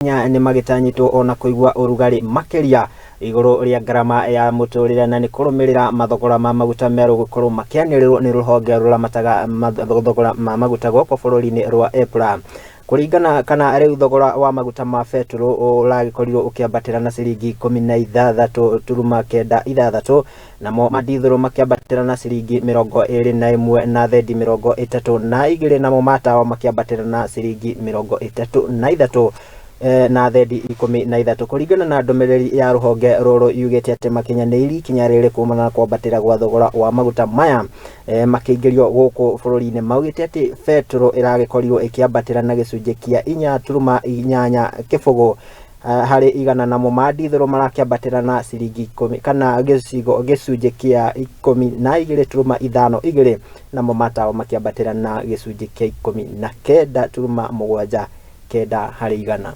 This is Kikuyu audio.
Akenya nĩ magĩtanyĩtwo ona kũigua ũrugarĩ makĩria igũrũ rĩa ngarama ya mũtũrĩre na nĩ kũrũmĩrĩra mathogora ma maguta merũ gũkorwo makĩanĩrĩrwo nĩ rũhonge rũramataga mathogora ma maguta gũkũ bũrũri-inĩ rwa EPRA. Kũringana kana rĩu thogora wa maguta ma betũrũ ũragĩkorirwo ũkĩambatĩra na ciringi 16.96, namo ma dithũrũ makĩambatĩra na ciringi 21 na thendi 32, namo ma tawa makĩambatĩra na ciringi 33 na thendi 13. Kũringana na ndũmĩrĩri ya rũhonge rũrũ, yugĩte atĩ makinyanĩirie ikinya rĩrĩ kumana na kwambatĩra gwa thogora wa maguta maya makĩingĩrio gũkũ bũrũri-inĩ. Maugĩte atĩ betũrũ ĩragĩkorirwo ĩkĩambatĩra na gĩcunjĩ kĩa 4.80 harĩ igana, namo ma dithũrũ marakĩambatĩra na ciringi 10 kana gĩcigo gĩcunjĩ kĩa 12.52, namo matawa makĩambatĩra na gĩcunjĩ kĩa 19.79 harĩ igana.